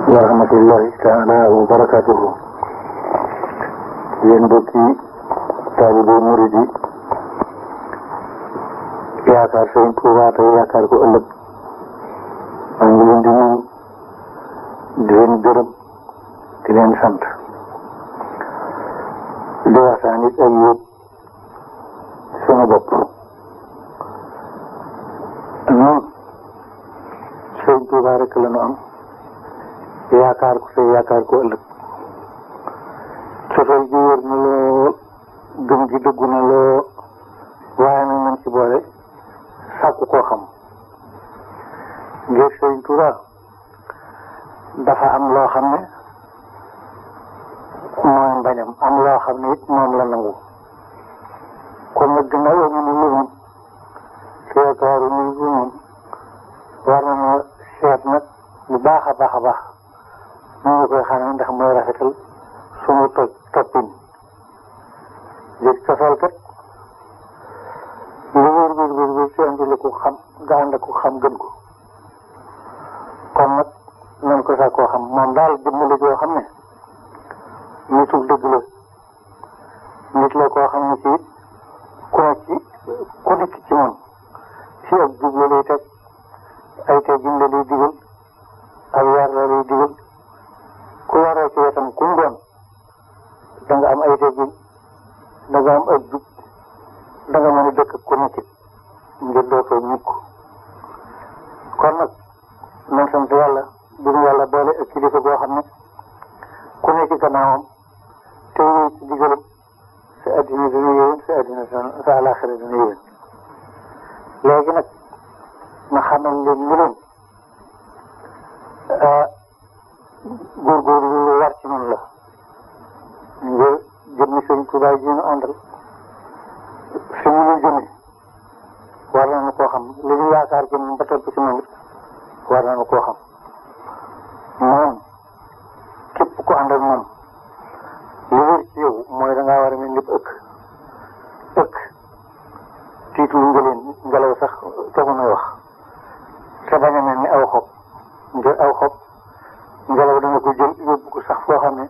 wa rahmatullahi taala wa barakatuhu. Yéen mbokki taalibe murid yi yaakaar Sëriñ Tuubaa tey yaakaar ko ëllëg maa ngi leen di nuyu di leen gërëm di leen sant di waxtaan it ak yéen sama bopp. ñun Sëriñ Tuubaa rek la ñu am yaakaar ko tey yaakaar ko ëllëg. sofal ji wér na loo gëm ji dëggu na loo waaye nag nañ ci boole sàkku koo xam ngir Sëriñ Tuubaa dafa am loo xam ne mooy mbañam am loo xam ne it moom la nangu kon nag gannaaw ñu ne lu moom te yaakaaru ñu lu moom war nañoo seet nag bu baax a baax a baax ñu ngi koy xamee ndax mooy rafetal suñu toppin ngir cofeel kat lu wér ci andi la ko xam nga ànd ko xam gën ko kon nag nañ ko sax koo xam moom daal dimbali koo xam ne nitul dëgg la nit la koo xam ne ci ku dikk ci moom ci ak jub la lay teg ay teggin la lay digal ak yar la lay digal ku yaroo ci wetam ku mu doon da nga am ay teggin da nga am ak jub da nga mën a dëkk ku nekk ngir doo fay ñukk kon nag nañ sant yàlla bi ñu yàlla boole ak kilifa boo xam ne ku nekk ci gannaawam te wéy ci digalam sa addina dina yéwén sa àllaaxira dina yéwén léegi nag ma xamal leen ñu leen góorgóorlu lu war ci noonu la ngir jëmmi Sëriñ Tuubaa ji ñu àndal fi mu ñu jëmee war nañu koo xam li ñu yaakaar ci moom ba topp ci moom it war nañu koo xam moom képp ku ànd ak moom li wér ci yow mooy da ngaa war a mel ni ëkk tiitu ngelaw sax taxu muy wax te bañ a mel ni aw xob ngir aw xob ngelaw danga ko jël yóbbu ko sax foo xam ne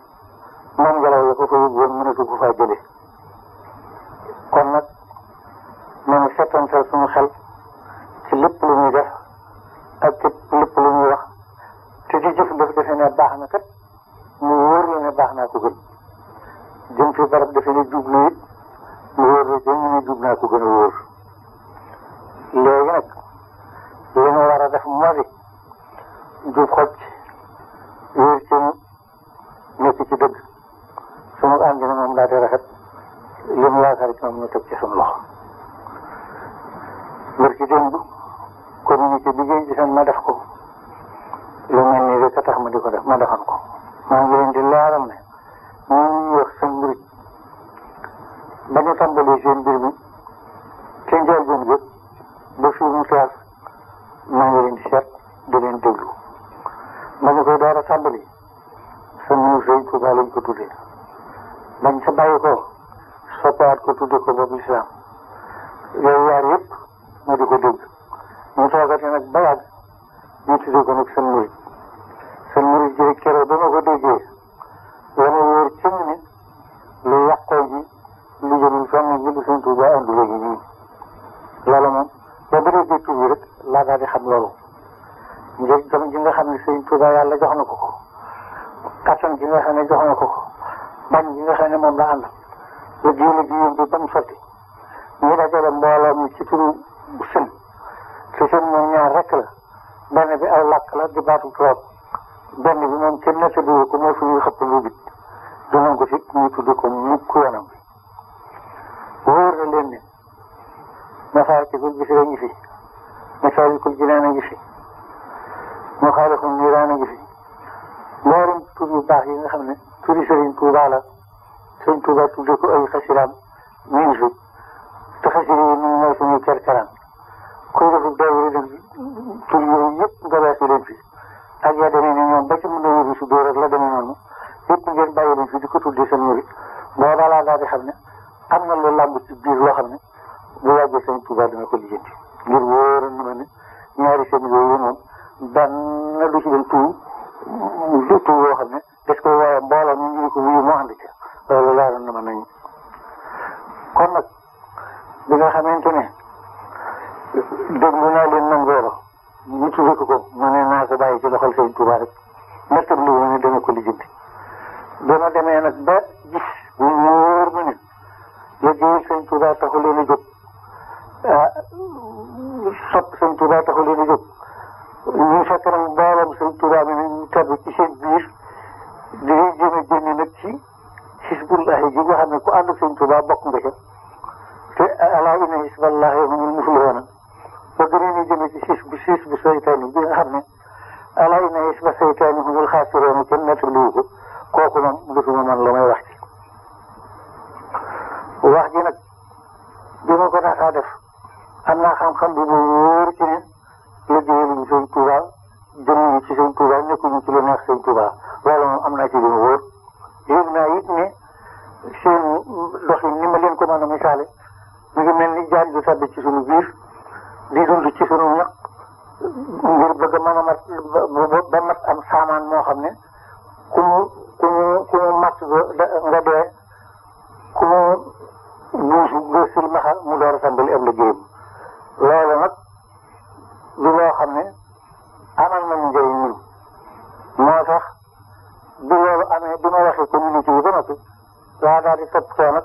moom ngelaw la ko fa yóbbu woon mënatu ko faa jëlee kon nag nañu settantal suñu xel ci lépp lu ñuy def ak ci lépp lu ñuy wax te ci jëf defe ne baax na kat mu wóor la ne baax naa ko gën jëm fi barab defe ne jub na it mu wóor la jëm ne jub naa ko gën a wóor léegi nag li ñu war a def moo di jub xocc wóor ci nekk ci dëgg suñu ànd na moom daa di rafet li mu yaakaar ci moom ñu teg ci suñu loxo mbir ci démb communauté bi ngeen gisoon ma def ko lu mel nii rek a tax ma di ko def ma defoon ko maa ngi leen di leeral ne ñuy wax seen mbir ba ñu tàmbalee seen mbir mi ca njëlbéen bi ba fii mu toog maa ngi leen di seet di leen déglu ba ñu koy door a tàmbali sunu Sëriñ Tuubaa lañ ko tuddee bañ sa bàyyi ko soppaat ko tuddee ko boobu lislaam yooyu yaar yëpp ma di ko dégg ñu toogate nag ba yàgg ñu tuddee ko nag seen murid ji keroog ba ma ko déggee la ma wóor ci ne lu yàqoo ji lu jëmul fenn ji bu Sëriñ Tuubaa andi léegi nii loolu moom ba ba déggee tur bi rek laa daal di xam loolu ngir jëm ji nga xam ne Sëriñ Tuubaa yàlla jox na ko ko kattan ji nga xam ne jox na ko ko bañ ji nga xam ne moom la ànd la jiw bi ba mu sotti ñu dajale mbooloo mi ci turu sën te sën moom ñaar rek la benn bi aw làkk la di baatu tubaab benn bi moom kenn na tëddu ko mooy fu ñuy xëpp lu bit dinañ ko fi ñu tudd ko mukk yoonam bi wóor na leen ne Masaalikul Jinaan a ngi fi Masaalikul Jinaan a ngi fi Maxaalikul Niiraan a ngi fi mboolem tur yu baax yi nga xam ne turi Sëriñ Tuubaa la Sëriñ Tuubaa tudde ko ay xasiraam ñu ngi fi te xasira yi ñu mooy suñuy kerkeraan kuy defu dawri nag tur yooyu yëpp nga weesu leen fi ak yaa demee ne ñoom ba ci mën a yóbbu si dóor ak la demee noonu yëpp ngeen bàyyi leen fi di ko tuddee seen murit boo balaa daal di xam ne am na lu làmb ci biir loo xam ne bu yàggee Sëriñ Tuubaa dina ko lijjanti ngir wóor na ma ne ñaari seen yooyu moom benn du ci dem tuut tur yoo xam ne des koy waaye mbooloo mi ñu ko wuyu moo ànd ci loolu leeroon na ma nañu kon nag bi nga xamante ne déglu naa leen man loolu ñu tuddee ko ma ne naa ko bàyyi ci loxol Sëñ Tuubaa rek nattab li ne dana ko lijjanti dama demee nag ba gis bu wóor ma ne liggéeyal Sëñ Tuubaa taxu leen a jóg sopp Sëñ Tuubaa taxu leen a jóg ñu fekk nag mbooloom Sëñ Tuubaa mi ñu tabb ci seen biir di jéem a génne nag ci Hizbullahi ji nga xam ne ku ànd Sëñ Tuubaa bokk nga ca te alaa inna hizballahi humul muflihuuna ba gën a jëme ci siis bu seytaane bi nga xam ne alaa inna hizba seytaane humul xaasiruuna kenn nettaliwu ko kooku moom gisuma man la may wax ci wax ji nag bi ma ko daataa def am naa xam-xam bu wóor ci ne liggéeyaluñu Sëñ Tuubaa jëmuñu ci Sëñ Tuubaa nekkuñu ci lu neex Sëñ Tuubaa loolu moom am naa ci lu ma wóor yëg naa it ne seen doxin ni ma leen ko mën a misaale mi ngi mel ni jaan ju tàbbi ci sunu biir di dund ci sunu ñaq ngir bëgg a mën a mat ba mat am saamaan moo xam ne ku mu mat nga dee ku mu buusu nga silmaxa mu door a tàmbali am liggéeyam loolu nag lu loo xam ne amal nañu njëriñ ñun moo tax bi loolu amee bi ma waxee communauté yi ba noppi waa daal di toppatoo nag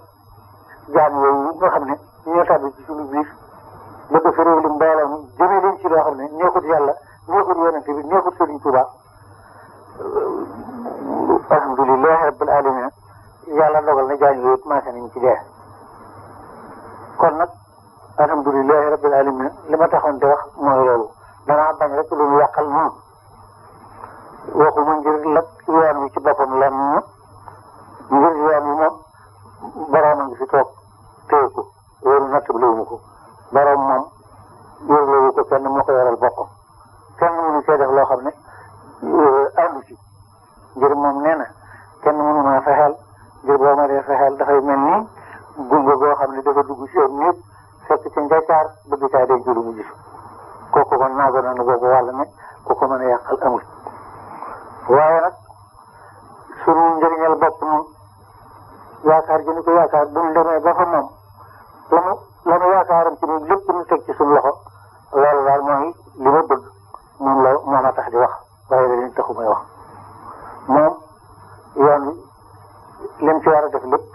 jaan yooyu nga xam ne ñoo tàbbi ci suñu biir bëgg fi réew li mbooloo mi jëmee leen ci loo xam ne neexut yàlla neexut yonente bi neexut Sëriñ Tuubaa alhamdulilahi rabbil alamin yàlla dogal na jaan yooyu commencé nañ ci dee kon nag alhamdulilahi rabbil alamin li ma taxoon di wax mooy loolu danaa bañ rek lu ñu yàqal moom waxuma ngir la yoon wi ci boppam lan ngir yoon wi moom boroom a ngi fi toog téye ko loolu nattabliwuma ko boroom moom yorlewu ko kenn moo ko yoral boppam kenn mënu see def loo xam ne àndu ci ngir moom nee na kenn mënu maa fexeel ngir boo ma dee fexeel dafay mel ni gunge boo xam ne dafa dugg si yoon ñëpp fekk ci njaccaar bëgg caa denc lu mu gis kooku kon naago na nu boobu wàll ne ku ko mën a yàqal amul waaye nag sunu njëriñal bopp moom yaakaar gi ni ko yaakaar bu ñu demee ba fa moom la mu yaakaaram ci ñun lépp ñu teg ci suñu loxo loolu daal mooy li ma bëgg moom la moo ma tax di wax waaye da leen taxu may wax moom yoon wi lim ci war a def lépp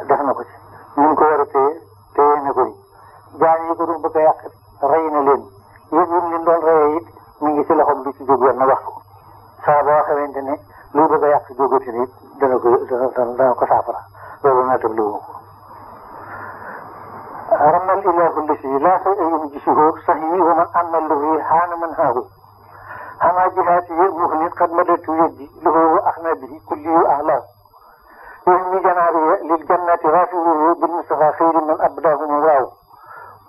def na ko ci ñu ko war a téye na ko ni jaan yi ko doon bëgg a yàq rey na leen yëpp yi mu leen doon reyee it mi ngi ci loxoom bi ci jóg na wax ko saa boo xamante ne luy bëgg a yàq jógati nit dana ko saafara loolu naa tam liwuma ko ramal ilahu lisi laa say ayum gisuhoo sax yi wa man amal lu xaana man haahu xanaa jihaati yi muxnit qad madatu yeddi lahu wa axna bihi kulli yu ahlahu يهني جنابه للجنة رافعه بالمصطفى خير من أبداه من راو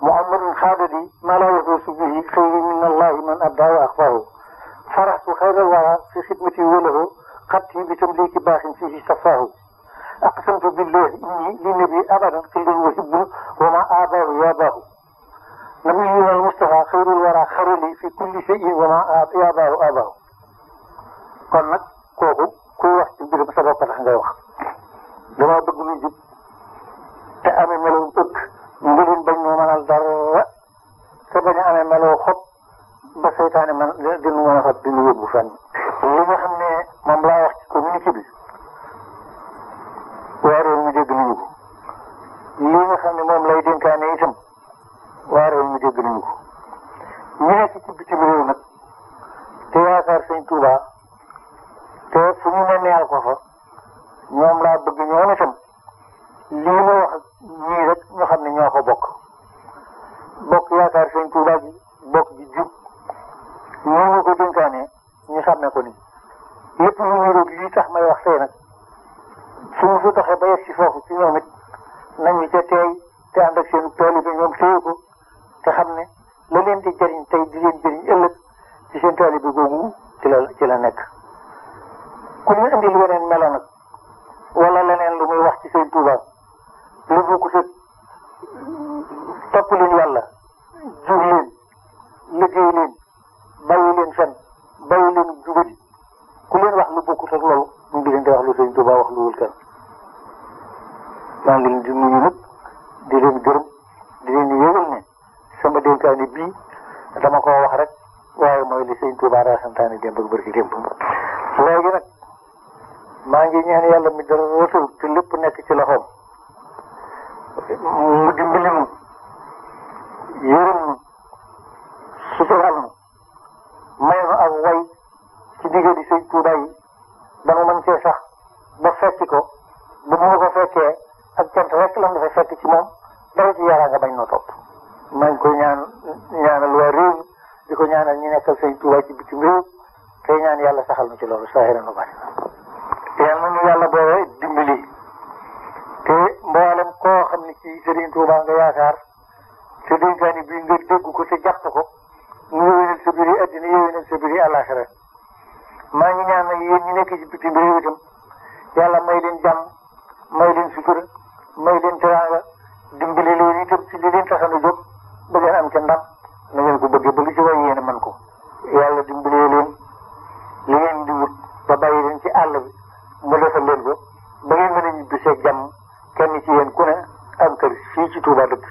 محمد خالدي ما لا يفوز به خير من الله من أبداه وأخبره فرحت خير الورى في خدمتي وله قدتي بتمليك باخ فيه صفاه أقسمت بالله إني للنبي أبدا قيل وحبه وما آباه ياباه نبينا المصطفى خير الورى خير لي في كل شيء وما ياباه آباه قال لك كوكو كل واحد يقول بسبب تلحن وقت dama bëgg lu jub te amee meloo ëkk ngir bañ moo mënal dara te bañ a amee meloo xob ba seytaane man dinu mën a fat dinu yóbbu fenn li nga xam ne moom laa wax ci communiqué bi waa réew mi dégg nañu ko li nga xam ne moom lay dénkaane itam waa réew mi dégg nañu ko ñu nekk ci bitim réew nag te yaakaar Sëñ Tuubaa te fu ñu ne neel ko fa ñoom laa bëgg ñoom itam lii ma wax ñii rek ñu xam ne ñoo ko bokk yaakaar Sëñ Tuubaa ji bokk ji jub ñoo ñu ko dénkaane ñu xam ne ko ni lépp lu ñu roog lii tax may wax tey nag suñu fi doxee ba yegg si foofu ci ñoom it nañu ca teey te ànd ak seen taalibe ñoom téye ko te xam ne la leen di jëriñ tey di leen jëriñ ëllëg ci seen taalibe googu ci la nekk ku ñu indil weneen melo nag wala leneen lu muy wax ci Sëñ Tuubaa lu bokk ci topp leen yàlla jur leen liggéey leen bàyyi leen fen bàyyi leen jubadi lu bokkut ak loolu mu ngi leen di wax lu sëñ Tuubaa wax lu wul kenn maa ngi leen di nuyu nag di leen gërëm di leen di yëgal ne sama dénkaani bii dama ko wax rek waaye mooy li sëñ Tuubaa daa santaane démb ak bërki démb léegi nag maa ngi ñaan yàlla mi dara rësul te lépp nekk ci loxoom mu dimbali nu yërëm nu sutural nu may nu ak way ci digga di sëñ Tuubaa yi dama mën cee sax ba fekki ko bu mu ko fekkee ak cant rek lan dafa fekk ci moom dara ci yàlla nga bañ noo topp maa ngi koy ñaanal waa réew mi di ko ñaanal ñi nekkal sëñ Tuubaa ci bitim réew tey ñaan yàlla saxal nu ci loolu saahiran wa baatinan yàlla nu yàlla boole dimbali te mboolem koo xam ne ci Sëriñ Tuubaa nga yaakaar te dénkaani bii nga dégg ko te jàpp ko mu yéwénal sa biir addina yéwénal sa biir àllaaxira maa ngi ñaan nag yéen ñi nekk ci bitim réew itam yàlla may leen jàmm may leen sutura may leen teraanga dimbali leen itam ci li leen taxana jóg ba ngeen am ca ndam na ngeen ko bëggee ba lu ci way yéen a mën ko yàlla dimbalee leen li ngeen di wut ba bàyyi leen ci àll bi mu defal leen ko ba ngeen mën a ñibbi seeg jàmm kenn ci yéen ku ne am kër fii ci Touba dëkk